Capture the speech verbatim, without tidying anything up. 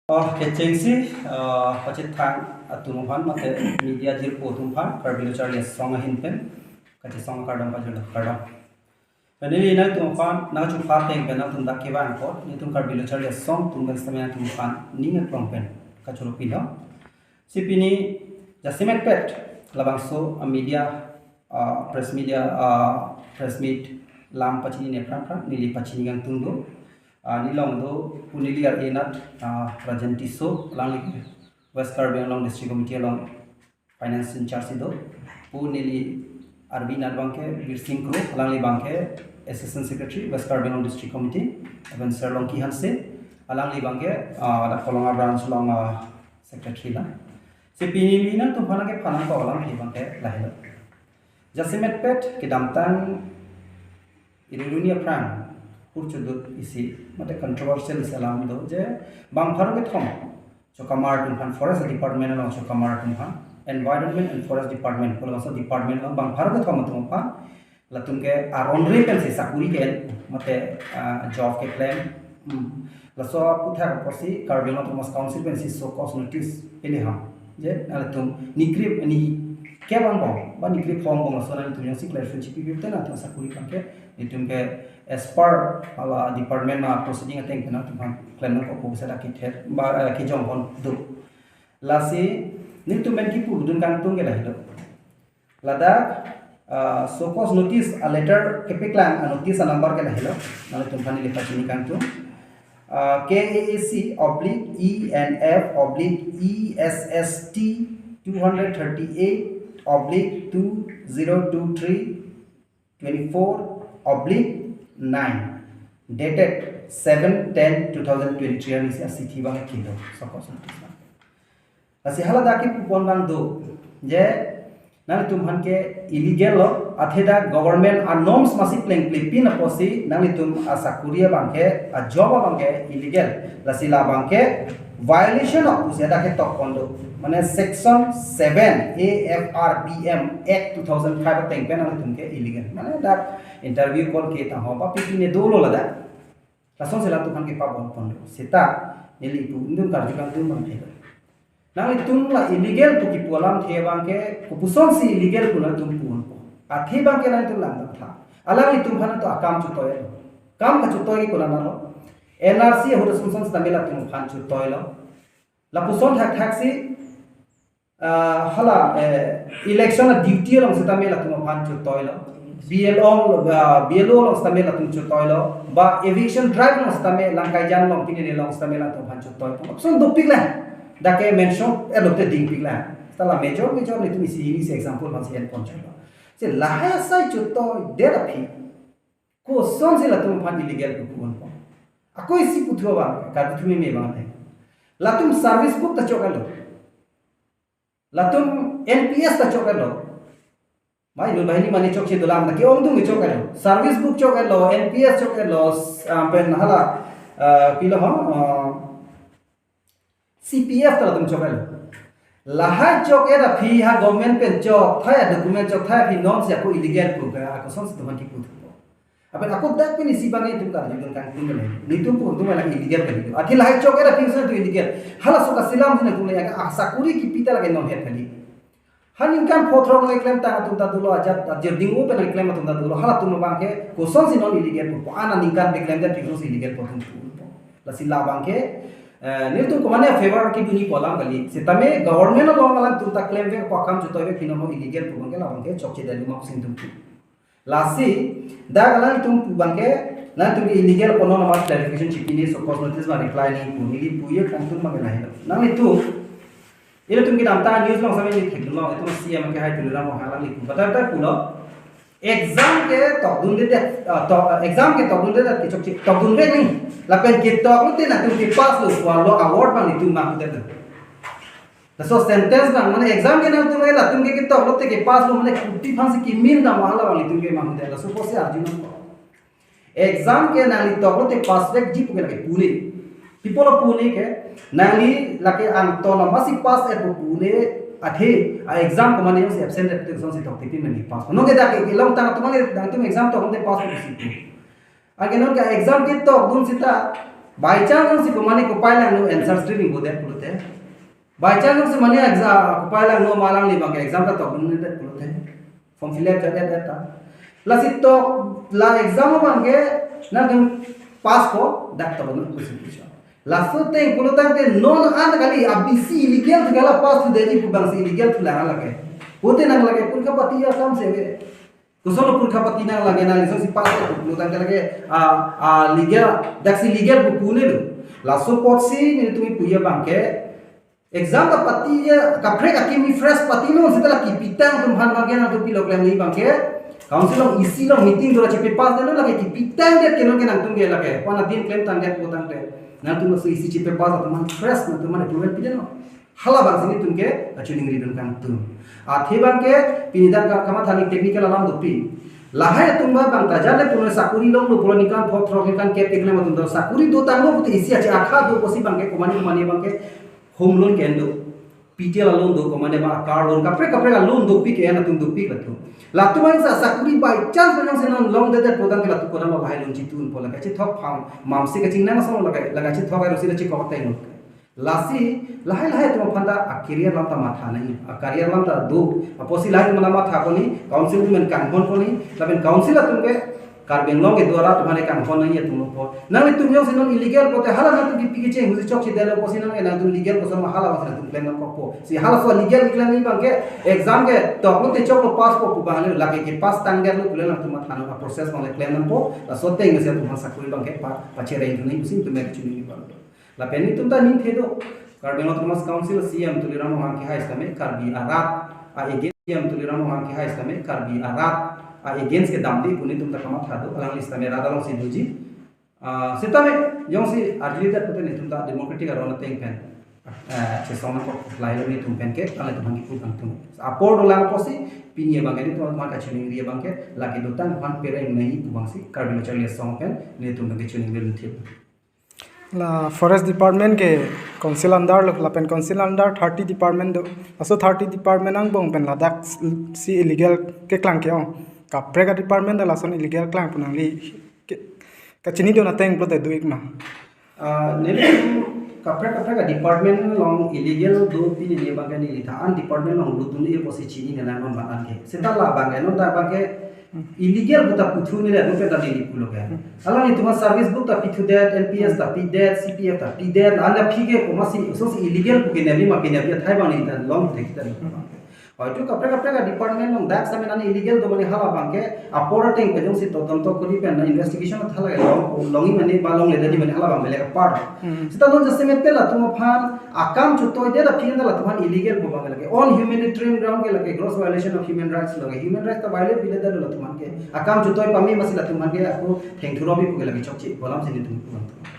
Oh, kechengsi, uh, pachethang atum aphan, mate media jirpo atum aphan, Karbi Lo Charli Asong ahin pen kachesong akardom pajirlo, kardom. Pini nelitum aphan nangchupha ateng pen nangtum dak kevang apot, nelitum Karbi Lo Charli Asong atum pen setame nangtum aphan ning aklong pen kachoro pilo. Si pini jasemet pet labangso a media, uh, press media, uh, press meet lam pachinine aphrang phrang neli pachini kangtung do. Uh, neli along do pu neli R A nat, uh, Rajan Tisso, alangli West Karbi Anglong District Committee along finance in charge do. Pu neli R B nat abangke Birsing Kro, alangli abangke Assistant Secretary, West Karbi Anglong District Committee, lapen Sir Longki Hanse, alangli abangke, ah, dak Kolonga branch along, ah, secretary la. Si pini nelitum aphan kephanang ko alam abangke lahelo. Jasemet pet kedamtang iri ri hini aphrang hur chudut isi, mate controversial isi alam do je bang pharo kethom chokamar atum aphan, Forest Department along chokamar atum aphan, Environment and Forest Department, pu labangso department along bang pharo kethom atum aphan, latum ke aron re pensi sakuri ke-en, mate, ah, job keklem. Hmm. Laso aphuthak apotsi Karbi Anglong Autonomous Council pensi show cause notice pini ha. Je, nangtum ni krip ni kevang bom, ba ni krip phong bom, laso nangtum jongsi clarification chipi pi te nangtum sakuri abangke, nelitum ke as per hala department a proceeding ateng pen nangtum aphan klem nangkok pu bisa dak kether ba, eh, kejong pon do. Lasi nelitum pen kipu dun kangtung ke lahelo. Ladak, ah, show cause notice a letter kepaklang, a notice a number ke lahelo. Nangtum aphan neli pachini kangtung. Ah, K A A C oblique E N F oblique E S S T two hundred thirty-eight oblique two zero two three twenty-four oblique nine, dated seven ten two thousand twenty-three, arni isi a chithi abang kilo, show cause notice abang. Lasi hala dak kipu pon abang do, je nangtum aphan ke illegal lo, athe dak government a norms masi plengple pin apotsi nangtum a sakuri abangke, a job abangke illegal. Lasi labangke violation of pusi dak ketok pon do. Mane section seven A F R B M Act two thousand five ateng pen nangtum ke illegal. Mane dak interview call ke tangho ba pi pi ne dolo ladak. Lasonsi latum aphan kepabon pon do. Seta neli pu nelitum karju kangtung abang thek. Nanglitum la illegal pu kipu alamthe abangke, kopusonsi illegal pu nangtum pu unpo. Athe abangke nangtum langdam tha. Alanglitum aphan to akam chotoi lo. Kam kachotoi ke konat lo. N R C ahut asonson setame latum aphan chotoi lo. Lapuson thakthak si, ah, hala, eh, election a duty along setame latum aphan chotoi lo. B L O, ah, B L O along setame latum chotoi lo. Ba eviction drive along setame, Langkaijan along, pini along setame latum aphan chotoi. Lapuson dopik la. Dak ke mention, eh, lote dingpik la. Seta la major, major nelitum isi hini isi example abangsi en pon chotoi lo. Si lahai asai chotoi det aphi, kosonsi latum aphan illegal pu pu unpo. Ako isi puthu abang, karputhu meme abang te. Latum service book ta chok-et lo. Latum N P S ta chok-et lo. Mai nun banghini mane chokche dolang ta ke-ongdung chok-et lo. Service book chok-et lo, N P S chok-et lo, s-, ah, pen hala, ah, pilo ho, ah, C P F ta latum chok-et lo. Lahai chok-et aphi ha government pen chokthai, document chokthai aphi nonsi ako illegal pu ke, ako kosonsi latum aphan kipu thupo. Lapen ako dak pen isi abang nelitum karju kangtung le. Nelitum pu nelitum la illegal kali. Athe lahai chok-et aphi si nelitum illegal. Halaso kasilam si nelitum le, a sakuri kipi ta lake non het kali. Ha ningkan pho throk nangklemtang atum ta dolo, ajat ajir ding-o pen nangklem atum ta dolo. Halatum abangke kosonsi non illegal pu. Ana ningkan pen klemdet aphi kosonsi illegal pu atum pu. Lasi labangke, eh, nelitum komane favor kedunji pu alam kali. Setame government along alangtum ta klemvek pu akam chotoivek aphi non illegal pu abangke labangke chokche dali mak sing tum pu. Lasi, dak alangtum pu abangke, nangtum illegal pu non amat clarification chipine, show cause notice ma reply nangji pu, neli pu ye kangtung abangke lahelo. Nanglitum, ilitum kedamtang news along setame neli thekdunlo, itum C M kehai Tuliram Ronghang alangli pu. Batai batai pulo, exam ketok dundedet, ah, tok, exam ketok dundedet kechokche, tok dunvek nangji. Lapen ketok lote nangtum kepass lo pu alo award abang nelitum manghudet. Laso sentence abang, mane exam ke nangtum ke latum ke ketok lote kepass lo, mane kuti aphansi kemin dam hala abang nelitum ke manghudet, laso pusi arju nangkok. Exam ke nangli tok lote passvekji pu ke lake pu ne. Pi apotlo pu ne ke, nangli lake angton amatsi pass-et pu pu ne, athe a exam komane jongsi absent-et te jongsi tok tipin nangli pass. Non ke dak kelongtang atum nangli nangtum exam tok lote pass pusi pu. Anke non ke exam ketok dun seta, By chance si komane kopai langno answer script ingbodet pulote. By chance si mane exam kopai langno ma alangli abangke exam ta tokdunde pulote. Form fill up jadet ta. Lasi tok la exam abangke nangtum pass ko dak tokdun pusi pusi. Laso ateng pulotangte non an kali a B C illegal thekala pass thude pu abangsi illegal thulang lake. Pute nang lake purkha pati akam si ave. Koson purkha pati nang lake nang lason si pass pulotangte lake a a legal daksi legal pu punelo. Laso apotsi nelitum kipu abangke exam ta pati ya kaprek akimi fresh pati non seta la kipitang atum aphan abangke nangtum pilo klemji abangke council along isi along meeting dora chepass detnon lake kipitangdet ke non ke nangtum ke lake. Wana din klemtangdet pulotangte nangtum laso isi chepass atum aphan fresh nangtum aphan approval pidet non. Hala abangsi nelitum ke kachiningri dun kangtung. Athe abangke pini dak ka- kamatha ni technical alam dopik. Lahai atum abang ta jale puno sakuri longlo pulo ningkan phongo throk ningkan kep keklem atum ta sakuri dotanglo pute isi achi akha do pusi abangke komane komane abangke home loan ke-en do. P T L a loan do, komane ba car loan, kaprek kaprek a loan dopik ke-en atum dopik latum. Latum abang sa sakuri by chance abang si non longdedet pulotangte latum kodam lahai loan chitun pu la kachethok phang mamsi kachingnang asong la ka- la kachethok ai rosi la chikok ateng. Lasi lahai lahai atum aphan ta a career alam ta matha nangji, a career alam ta do. Apotsi lahai atum aphan matha koni, council atum aphan kanghon koni, lapen council atum ke Karbi Anglong ke do arat atum aphan kanghon nangji atum apot. Nanglitum jongsi non illegal pute hala nangtum kipi kecheng husi chokche detlo pusi nang nangtum legal koson ma hala abangsi nangtum klem nangkokpo. Si halaso legal klemji abangke exam ke toklo te choklo pass po pu abang le lake kepass tangdetlo pule nangtum matha nang a process abang le klem nangpo. Laso ateng si atum aphan sakuri abangke pa pachereng nangji pusi nelitum ke chiningri abang. Lapen nelitum ta ningthe do. Karbi Anglong Autonomous Council C E M Tuliram Ronghang kehai sitame Karbi arat a against C E M Tuliram Ronghang kehai sitame Karbi arat a against kedamde pu nelitum ta kamatha do. Alangli sitame rat alongsi doji. Ah, sitame jongsi arjudet pute nelitum ta democratic aron ateng pen, eh, chesong nangkok lahelo nelitum pen ke, alanglitum aphan kipu kangtung. Apor dolang apotsi pini abangke nelitum aphan kachiningri abangke lake dotang aphan pereng nangji pu abangsi Karbi Lo Charli Asong pen nelitum pen kachiningri lun thip. La Forest Department ke Council under lo, lapen Council under thirty department do. Laso thirty department angbong pen ladak si illegal keklang ke-ong. Kaprek a department ta lason illegal klang pu nangli ke- kachinidun ateng pulote do-ik ma? Ah, neli kaprek kaprek a department along illegal do pini abangke neli tha an department along lutun e pusi chinine nang non abang ke. Seta la abangke non ta abangke illegal pu ta puthunine non pen ta neli pulo ke. Alangtum service book ta pithudet, N P S ta pidet, C P F ta pidet, la anda phi ke komatsi, ososi illegal pu ke neli ma ke neli athai abang neli ta long thek ta. Hoito kaprek kaprek a department along dak sitame non illegal do mane hala abangke apor ateng pen jongsi todonto kori pen na investigation thala ke long longji mane ba longledetji mane hala abang belek apart. Hmm. Seta non jasemet pen latum aphan akam chetoidet aphi ta latum aphan illegal pu abang lake. On humanitarian ground ke lake gross violation of human rights lake. Human rights ta violate piledet latum aphan ke. Akam chetoi pame masi latum aphan ke ako thengthurok pi pu ke lake chokche pu alam si nelitum pu abang.